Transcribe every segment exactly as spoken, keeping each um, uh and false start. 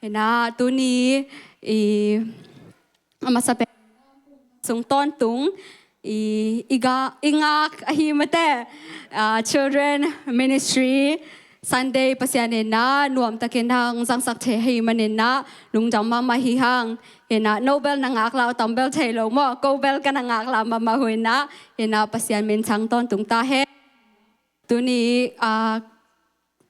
Hi na, tuni i a masa pen sung tawntung i, i, ga, i ngak ahi mate, ah, Children Ministry Sunday Pasian in na nuamtakin hong zangsak thei ahi manin na lungdam mahmah hi hang. Hi na, no bel na ngak la, tam bel thei lo maw, ko bel ka na ngak la mahmah uh hi na. Hi na, Pasian min thang tawntung ta hen. Tuni, ah,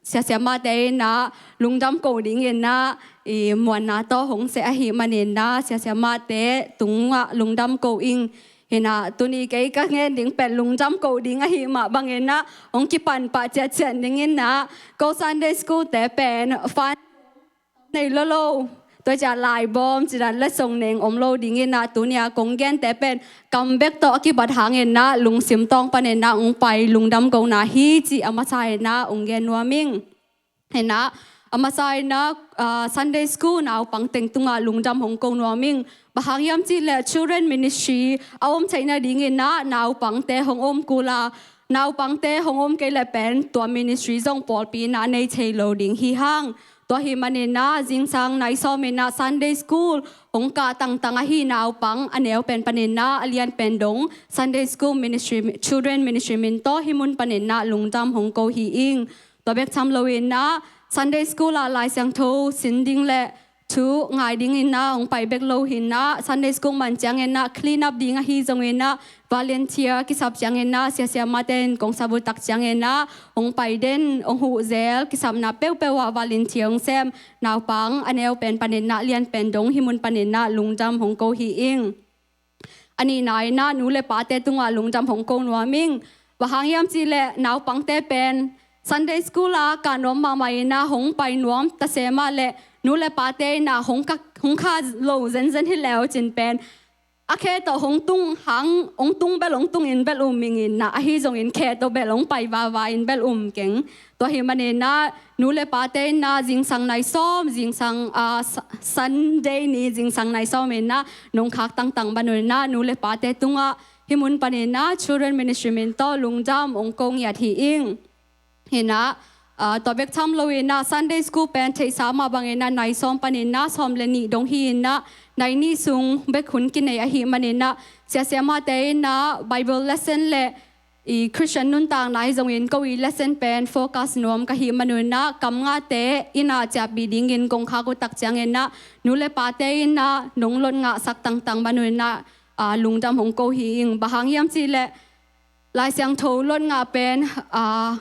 siasia mate in na lungdam ko dingin na i muanna tawh hong seh ahi manin na siasia mate tungah lungdam ko ing. Hi na, tuni kei ka ngen ding pen lungdam ko ding ahi mah bangin na hong kipan pah ciatciat dingin na ko Sunday school te pen fan nei lolo, tua ciah laibawm cidan letsong neng om lo dingin na, tunia kong gente pen kam bek tawh a kibat hangin na lungsim tawng panin na hong pai lungdam ko na hi cih a masa in na hong gen nuam ing. Hi na, a masa in na, ah, Sunday school naupang teng tungah lungdam hong ko nuam ing. Bang hang hiam cih leh Children Ministry a om theih nadingin na naupangte hong om kul a, naupangte hong om kei leh pen tua ministry zong pawlpi na nei thei lo ding hi hang. Tua hi manin na zingsang nai sawm in na Sunday school hong kah tangtang ahi naupang a neu pen panin na a lian pen dong Sunday school ministry, Children Ministry min tawh hih mun panin na lungdam hong ko hi ing. Tua bek tham lo in na Sunday school ah Lai Siangtho sin ding le thu ngai dingin na hong pai bek lo hi na, Sunday school man ciangin na clean up ding ahi zongin na volunteer kisap ciangin na siasia mate in kong sap uh tak ciangin na hong pai den, hong huh zel, kisapna peuhpeuh ah volunteer hong sem naupang a neu pen panin na lian pen dong hih mun panin na lungdam hong ko hi ing. A nihna in na nu le pate tungah lungdam hong ko nuam ing. Bang hang hiam cih leh naupangte pen Sunday school ah kah nuam mahmah in na hong pai nuam ta se mah leh nu le pate in na hong kah, hong kah lo zenzen hi leu cin pen a khe tawh hong tung hang, hong tung bel hong tung in bel um ing in na, ahi zongin khe tawh bel hong pai vava in bel um keng. Tua hi manin na nu le pate in na zingsang nai sawm, zingsang, ah, Sa-, Sunday ni zingsang nai sawm in na nong khak tangtang banun na nu le pate tungah hih mun panin na Children Ministry min tawh lungdam hong ko ngiat hi ing. Hi na, ah, tua bek tham lo in na Sunday school pen theihsa mah bangin na nai sawm panin na sawm le nih dong hi in na nai nih sung bek hun kinei ahi manin na siasia mate in na Bible lesson le i Christian nuntakna hi zongin ko i lesson pen focus nuam ka hih manun na kam ngate in na ciahpih dingin kong khak uh tak ciangin na nu le pate in na nong lot ngahsak tangtang manun na, ah, lungdam hong ko hi ing. Bang hang hiam cih leh Lai Siangtho lot ngah pen, ah,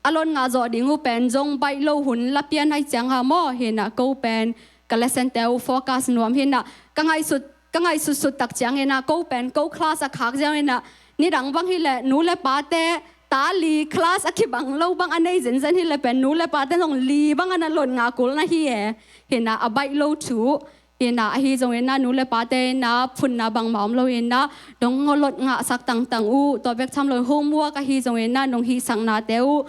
a lot ngah zawh ding uh pen zong baih lo hun la pian ahi ciang ha maw. Hi na ko pen ka lesson te uh focus nuam hi na ka ngaihsut, ka ngaihsutsut tak ciangin na ko pen ko class a khak ziau in na nidang bang hi leh nu le pate ta li class a kibang lo bang a nei zenzen hi leh pen nu le pate zong li bang a na lot ngah kul na hi e. Hi na a baih lo thu. Hi na ahi zongin na nu le pate in na phunna bangmah om lo in na nong lot ngahsak tangtang uh. Tua bek tham lo homework ahi zongin na nong hihsaknate uh,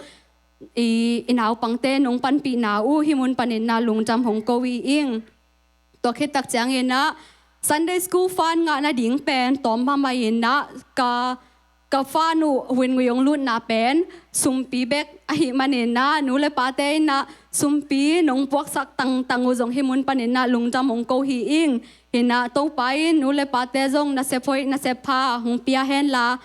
i, i naupangte nong panpihna uh hih mun panin na lungdam hong ko hi ing. Tua khit tak ciangin na Sunday school fund ngah nading pen tawm mahmah in na ka ka fund uh hun ngui hong lutna pen sumpi bek ahi manin na nu le pate in na sumpi nong puaksak tangtang uh zong hih mun panin na lungdam hong ko hi ing. Hi na Topa in nu le pate zong nasep hoih nasep pha hong pia hen la,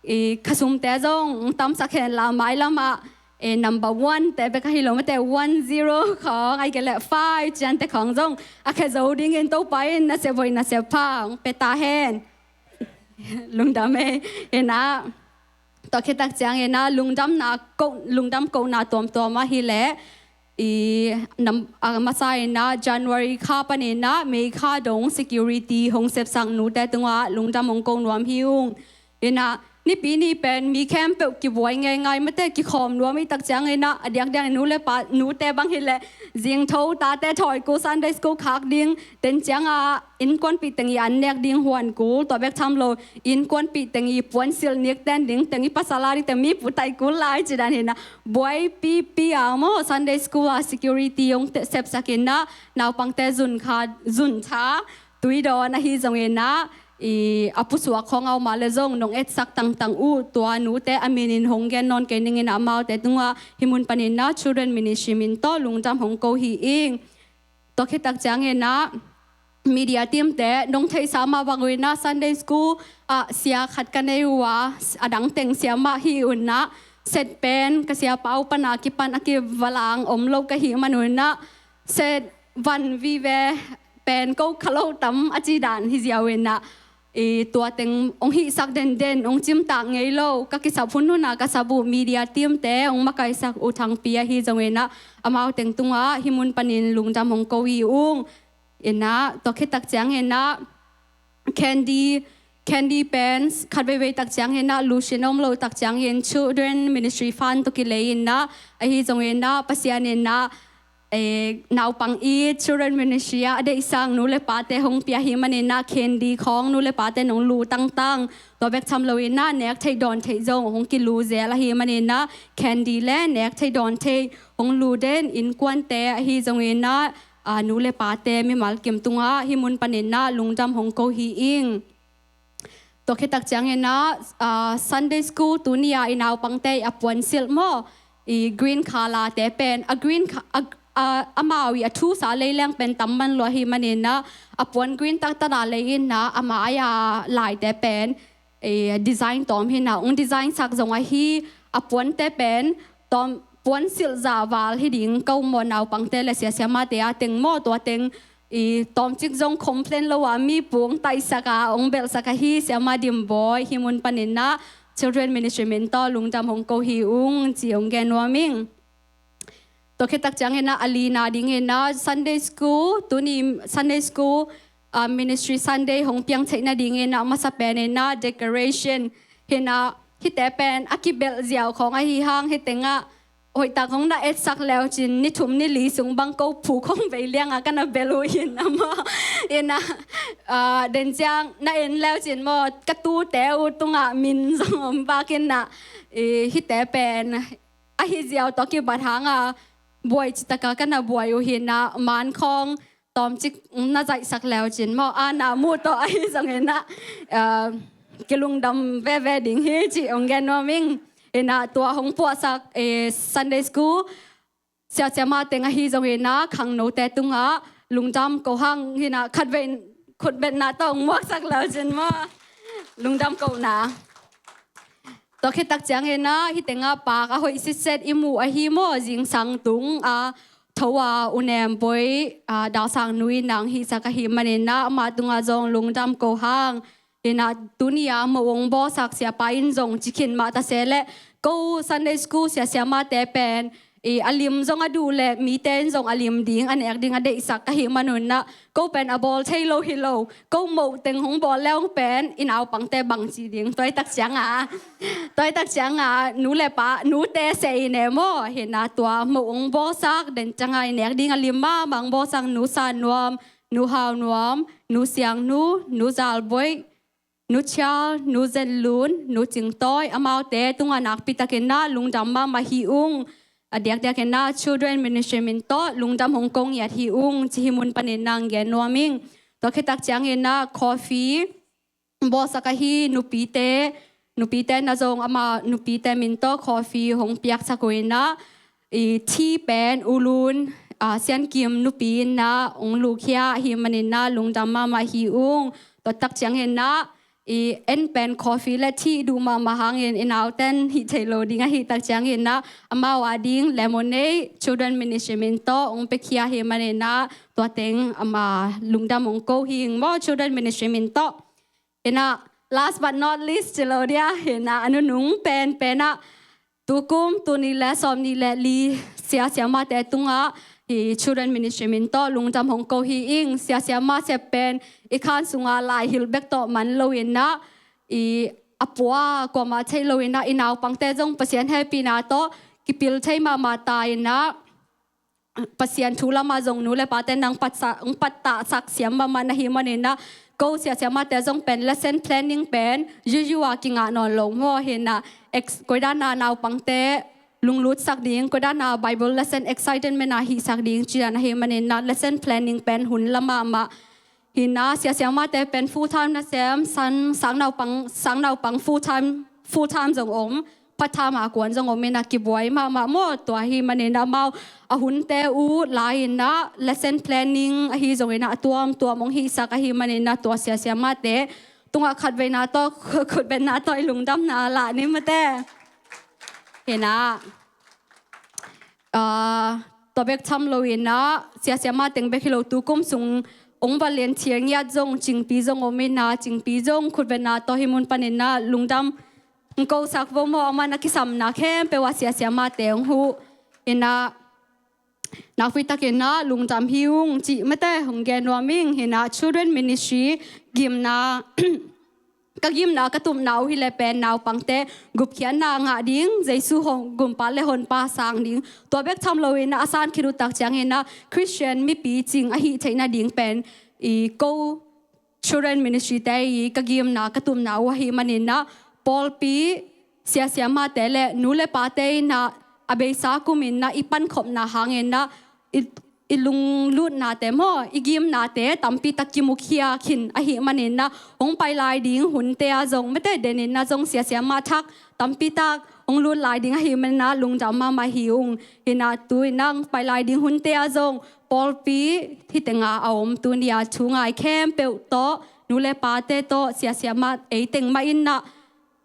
i, ka sumte zong hong tamsak hen la mailam ah, e, number one te bek ahi lo mate, one zero khawng ahi kei leh five ciante khawng zong a khe zo dingin Topa in nasep hoih nasep pha hong pia ta hen. Lungdam e. Hi na tua khit tak ciangin na lungdamna ko, lungdam kohna tuamtuam ahi leh i nam, a masa in na January kha panin na May kha dong security hong sepsak nute tungah lungdam hong ko nuam hi ung. Hi na nipi ni pen mi khempeuh kibuai ngeingai mate kikhawm nuam i tak ciangin na a diakdiak nu le pa nute bang hi leh zingtho tate thawi kul Sunday school khak ding ten ciangah innkuanpih teng i an nek ding huan kul, tua bek tham lo innkuanpih teng i puansilh nik ten ding teng i pasal a ding teng mi putai kul lai ci dan hi na buai pipi a maw Sunday school a security hong sepsak in na naupangte zun kha zun tha tui dawn ahi zongin na i a pusuak khawng a om a le zong nong etsak tangtang uh tua nute a minin hong gen nawn kei ning in amaute tungah hih mun panin na Children Ministry min tawh lungdam hong ko hi ing. Tua khit tak ciangin ah media team te nong theihsa mah bang uh in ah Sunday school ah sia khat ka nei uh a, a dang teng siamah hi uh in ah set pen ka siapa uh pan a kipan a kivalang om lo ka hih man uh in ah set van vive pen ko kha lo tam a ci dan hi ziau in ah tua teng hong hihsak denden hong cimtak ngei lo ka kisap hun hun a ka sap uh media team te hong makaisak uh Thangpi ahi zongin ah amau teng tungah hih mun panin lungdam hong ko hi ung. In ah tua khit tak ciangin ah Candy, Candy pen khat veivei tak ciangin ah lusin om lo tak ciangin Children Ministry Fund tawh kilei in ah ahi zongin ah Pasian in ah naupang it Children Ministry ah a deihsak nu le pate hong pia hi manin ah Candy khawng nu le pate nong lu tangtang, tua bek tham lo in ah nek theih dawn theih zong hong kilu zel ahi manin ah Candy le nek theih dawn theih hong lu den innkuante ahi zongin ah nu le pate mimal kim tungah hih mun panin ah lungdam hong ko hi ing. Tua khit tak ciangin ah Sunday school tuni a i naupangte a puansilh maw, i green color te pen a green amau i a thusa lei leng pen tam man lua hi manin ah a puan green taktak a lei in ah a mai a lai te pen design tawm hi in ah hong design sak zong ahi a puante pen tawm puansilh zah val hi ding ka um maw naupangte le siasiamate a teng maw tua teng tawmcik zong complain lo a mi pung taihsak a hong belhsak ahi siama Dim Bawi hih mun panin ah Children Ministry min tawh lungdam hong ko hi ung ci hong gen nuam ing. Tua khit tak ciangin ah a lina dingin ah Sunday school tuni Sunday school Ministry Sunday hong piang theih nadingin ah masa pen in ah decoration hi in ah hihte pen a kibelh ziau khawng ahi hang hih teng ah hoihtak hong na etsak leu cin ni thum ni li sung bang ko phu khong vei liang a ka na belh uh hi in ah maw in ah den ciang na en leu cin maw ka tute uh tungah min zong om bak in ah hihte pen ahi ziau tawh kibat hang a buai citak a ka na buai uh hi in ah man khawng tawmcik na zaihsak leu cin maw a na muh tawh ahi zongin ah kilungdam veve ding hi ci hong gen nuam ing. In ah tua hong puahsak Sunday school siasiama teng ahi zongin ah khangnote tungah lungdam ko hang hi in ah khat vei khutbetna tawh hong muaksak leu cin maw lungdam kohna. Tua khit tak ciangin ah hih teng ah pak a hoih sitset i muh ahi maw zingsang tung a tho a U Nem Bawi Dal Sang Nu in ah hong hihsak ahi manin ah amah tungah zong lungdam ko hang. In ah tuni a moh hong bawlsak siapa in zong ci khin mah ta se leh ko Sunday school siasiamate pen a lim zong a duh le mite in zong a lim ding a nek ding a deihsak ka hih man un ah ko pen a bawl thei lo hi lo ko moh teng hong bawl le hong pen i naupangte bang ci ding tua i tak ciang a tua i tak ciang a nu le pa nute seh i ne maw hi in ah tua moh hong bawlsak den ciang a i nek ding a lim mahmah hong bawlsak Nu San Nuam, Nu Hau Nuam, Nu Siang Nu, Nu Zal Bawi, Nu Chial, Nu Zen Lun, Nu Cing Tawi amaute tungah nakpi takin ah lungdam mahmah hi ung. A diakdiakin ah Children Ministry min tawh lungdam hong ko ngiat hi ung ci hih mun panin ah hong gen nuam ing. Tua khit tak ciangin ah coffee bawlsak ahi nupite nupite na zong ama nupite min tawh coffee hong piaksak uh in ah i thi pen U Lun Sian Kim nupi in ah hong lukhia ahi manin ah lungdam mahmah hi ung. Tua tak ciangin ah i en pen coffee le thi duh mahmah hangin i nauten hih thei lo ding ahi tak ciangin ah amau a ding lemonade Children Ministry min tawh hong piakhia ahi manin ah tua teng ama lungdam hong ko hi ing maw Children Ministry min tawh. In ah last but not least ci lo dia hi in ah a nunung penpen ah tukum tuni le sawm nih le li siasiamate tungah hi Children Ministry min tawh lungdam hong ko hi ing. Siasiama sep pen i khan sungah lai hilh bek tawh man lo in ah i a pua kuamah theih lo in ah i naupangte zong Pasian hehpihna tawh kipil thei mahmah ta in ah Pasian thu lamah zong nu le pate nang pattahsak siam mahmah na hi manin ah ko siasiamate zong pen lesson planning pen yuyu a kingah nawn lo maw hi in ah koidan a naupangte lunglutsak ding koidan a Bible lesson excitement a hihsak ding cian ahi manin ah lesson planning pen hun la mahmah hi in ah siasiamate pen full time na sem sang naupang sang naupang full time full time zong om Pathama kuan zong om in ah kibuai mahmah maw, tua ahih manin ah amau a hunte uh lai in ah lesson planning ahi zongin ah a tuamtuam hong hihsak ahih manin ah tua siasia mahte tungah khatveina tawh khutbetna tawh i lungdamna lah ni mate. Hi in ah, ah, tua bek tham lo in ah siasia mah teng bek hi lo, tu kum sung hong va lian thial ngiat zong Cingpi zong om in ah, Cingpi zong khutbetna tawh hih mun panin ah lungdam hong kosak vo maw, amah in ah kisamna khempeuh ah siasia mahte hong huh in ah, nakpi takin ah lungdam hi ung cih mate hong gen nuam ing. Hi in ah Children Ministry gimna, ka gimna ka tupna uh hi leh pen naupangte gupkhiatna ngah ding, Jesu hong gumpa le honpa sang ding, tua bek tham lo in ah a san khit uh tak ciangin ah Christian mipi cing ahih theih nading pen i ko Children Ministry te i ka gimna ka tupna uh ahih manin ah pawlpi siasia mahte le nu le pate in ah a beisa kum in ah i pankhopna hangin ah i, i lunglutnate maw, i gimnate tampi tak kimukhia khin ahih manin ah hong pai lai ding hunte ah zong mate, den in ah zong siasia mah thak tampi tak hong lut lai ding ahih manin ah lungdam mahmah hi ung. Hi in ah tu in ah hong pai lai ding hunte ah zong pawlpi hih tengah a om tuni a thu ngai khempeuh tawh, nu le pate tawh, siasia mah ei teng mah in ah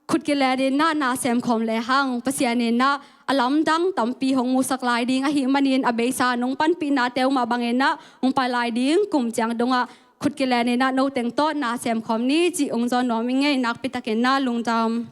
khut kilen in ah na semkhawm lehang Pasian in ah a lamdang tampi hong musak lai ding ahih manin a beisa nong panpihnate uh mah bangin ah hong pai lai ding kum ciang dongah khut kilen in ah no teng tawh na semkhawm ni cih hong zawn nuam ing ei. Nakpi takin ah lungdam.